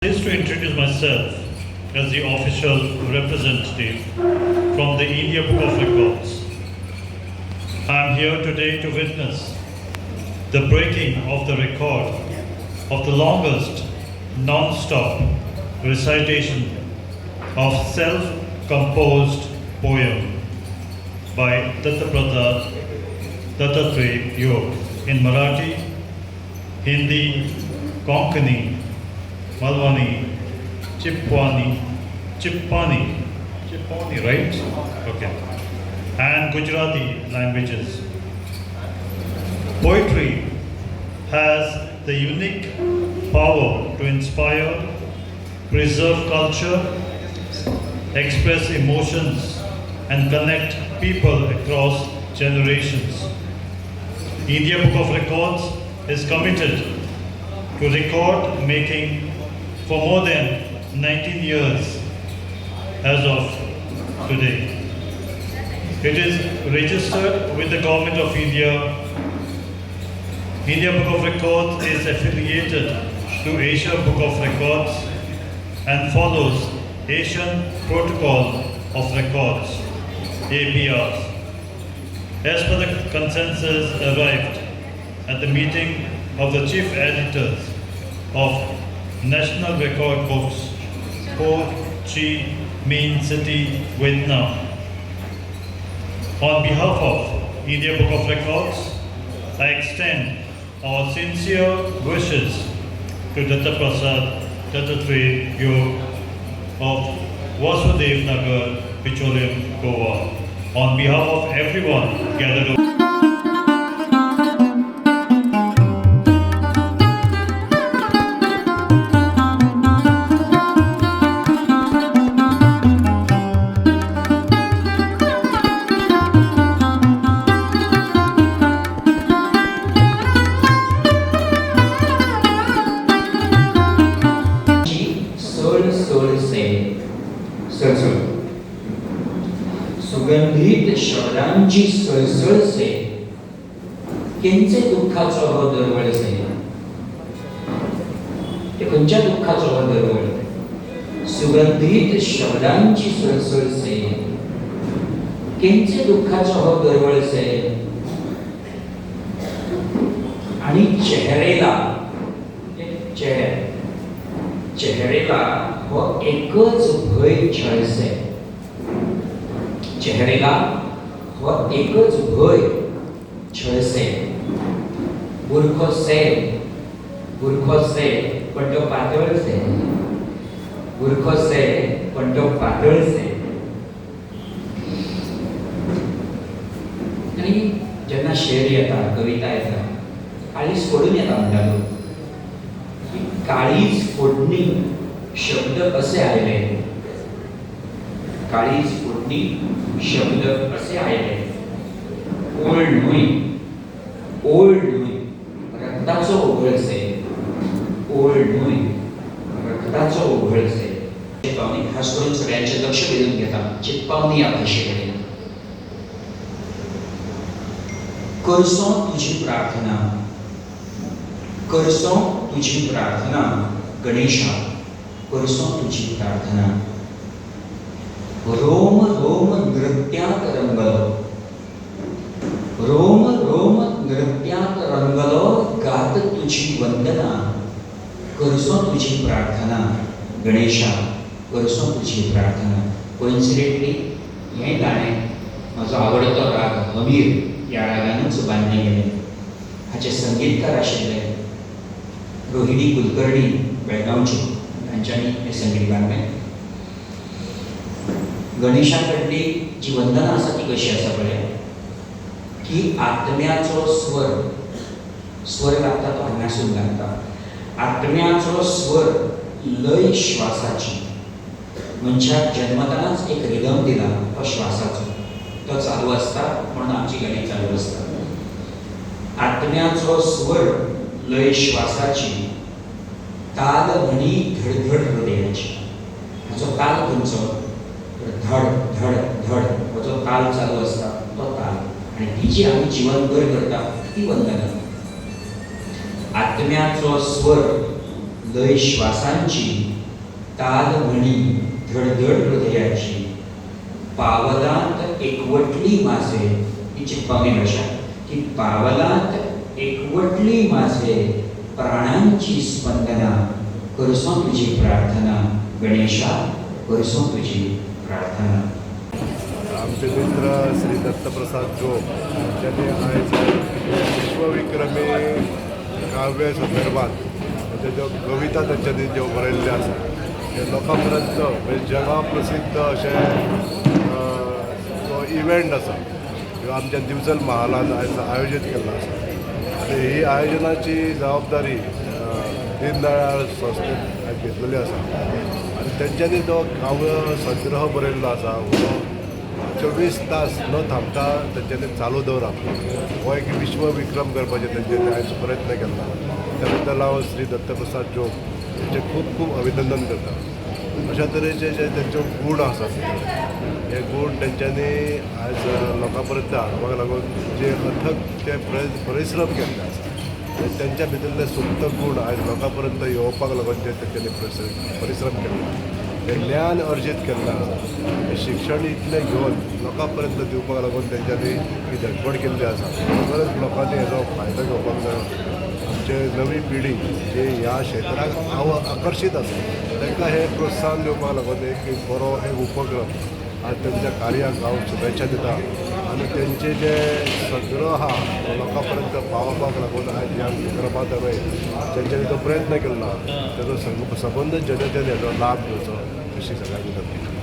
Pleased to introduce myself as the official representative from the India Book of Records. I am here today to witness the breaking of the record of the longest non-stop recitation of self-composed poem by Dattaprasad Dattatray Yog in Marathi, Hindi, Konkani, Malwani, Chipwani, Chippani, Chippani, right? Okay. And Gujarati languages. Poetry has the unique power to inspire, preserve culture, express emotions, and connect people across generations. India Book of Records is committed to record making for more than 19 years as of today. It is registered with the Government of India. India Book of Records is affiliated to Asia Book of Records and follows Asian Protocol of Records, APRs. As per the consensus arrived at the meeting of the chief editors of National Record Books, Ho Chi Minh City, Vietnam. On behalf of India Book of Records, I extend our sincere wishes to Dattaprasad Dattatray Yog of Vasudev Nagar, Bicholim, Goa. On behalf of everyone gathered सळसळसे सळसळ, सुगंधीत शब्दांची सळसळसे, केंचे दुःखाचो हो दरवळसे. ते खंयच्या दुःखाचो हो दरवळ? सुगंधीत शब्दांची सळसळसे, केंचे दुःखाचो हो दरवळसे. आणि चेहरेला, चेहरे चेहरेला हो एकच भंय छळसे, चेहरेला हो एकच भंय छळसे. बुरखो से, बुरखो से पण तो पातळसे, बुरखो से पण तो पातळसे. आनी जेन्ना शेर येता, कविता येता, काळीज फोडून येता म्हणटा लोक. काळीज फोडणी शब्द असे आयले, काळीज फोडणी शब्द असे आयले, ओळ न्हय, ओळ न्हय रक्ताचो ओघळसे, ओळ न्हय रक्ताचो ओघळसे. चितपावनी खास करून सगळ्यांचे लक्ष वेधून घेता चितपावनी ह्या भाशे कडेन. करसो तुजी प्रार्थना, करसो तुजी प्रार्थना गणेशा, करसो तुजी प्रार्थना. रोम रोम नृत्यात रंगलो, रोम रोम नृत्यात रंगलो, गात तुजी वंदना, करसो तुजी प्रार्थना गणेशा, करसो तुजी प्रार्थना. कोइन्सिडेंटली हें गाणें म्हजो आवडतो राग हमीर ह्या रागानूच बांदलें गेलें. हाचे संगीतकार आशिल्ले रोहिणी कुलकर्णी, बेळगांवची, तांच्यांनी हें संगीत बांदलें. गणेशा कडली जी वंदना आसा ती कशी आसा पळय, की आत्म्याचो स्वर, स्वर लागता तो हांगासून लागता. आत्म्याचो स्वर लय श्वासाची. मनशाक जन्मतानाच एक रिदम दिला तो श्वासाचो, तो चालू आसता म्हणून आमची गाणी चालू आसता. आत्म्याचो स्वर लय श्वासाची, ताल म्हणी धडधड हृदयाची. हाचो ताल खंयचो? तर धड धड धड हो जो ताल चालू आसता तो ताल. आनी ती जी आमी जिवनभर करता ती वंदना. आत्म्याचो स्वर लय श्वासांची, ताल म्हणी धडधड हृदयाची, पावलांत एकवटली माझे, ही चित्पावनी भाशा की पावलांत एकवटली माझे प्राणांची स्पंदना, करसो तुजी प्रार्थना गणेशा, करसो तुजी प्रार्थना. आमचे मित्र श्री दत्तप्रसाद जोग यांनी आयज विश्वविक्रमी काव्य संदर्भात म्हणजे ज्यो कविता तांच्यांनी ज्यो बरयल्ल्यो आसा ते लोकां पर्यंत म्हणजे जगा प्रसिद्ध अशें जो इव्हेंट आसा किंवा आमच्या दिवचल महालान आयज आयोजीत केल्लो आसा. आनी ही आयोजनाची जबाबदारी दीनदयाळ संस्थेन आयज घेतलेली आसा आनी तेंच्यांनी जो काव्य संग्रह बरयल्लो आसा हो 24 तास न थांबता तेंच्यांनी चालू दवरप हो एक विश्वविक्रम करपाचे तेंच्यांनी आयज प्रयत्न केला. त्या बद्दल हांव श्री दत्तप्रसाद जोग हेंचें खूब खूब अभिनंदन करता. अशा तरेचे जे तेंच्यो गूण आसात, हे गूण तेंच्यांनी आयज लोकां पर्यंत हाडपाक लागून जे अथक ते परिश्रम केल्ले आसा ते तेंच्या भितरले सुप्त गूण आयज लोकां पर्यंत येवपाक लागून जे तेंच्यांनी परिश्रम केल्ले, हे ज्ञान अर्जीत केल्लें आसा, हें शिक्षण इतलें घेवन लोकां पर्यंत दिवपाक लागून तेंच्यांनी ही धडपड केल्ली आसा. खरोखरच लोकांनी हेजो फायदो घेवपाक जाय. आमचे नवी पिढी जी ह्या क्षेत्राक आकर्शीत आसा तांकां हें प्रोत्साहन दिवपाक लागून एक बरो एक उपक्रम. आज तेंच्या कार्याक हांव शुभेच्छा दिता आनी तेंचे जे संग्रह आहा तो लोकां पर्यंत पावोवपाक लागून आयज ह्या विक्रमांत हांवें तेंच्यांनी जो प्रयत्न केल्लो आहा तेजो सबंद जनतेन हेजो लाभ घेवचो अशी सगळ्यांक विनंती.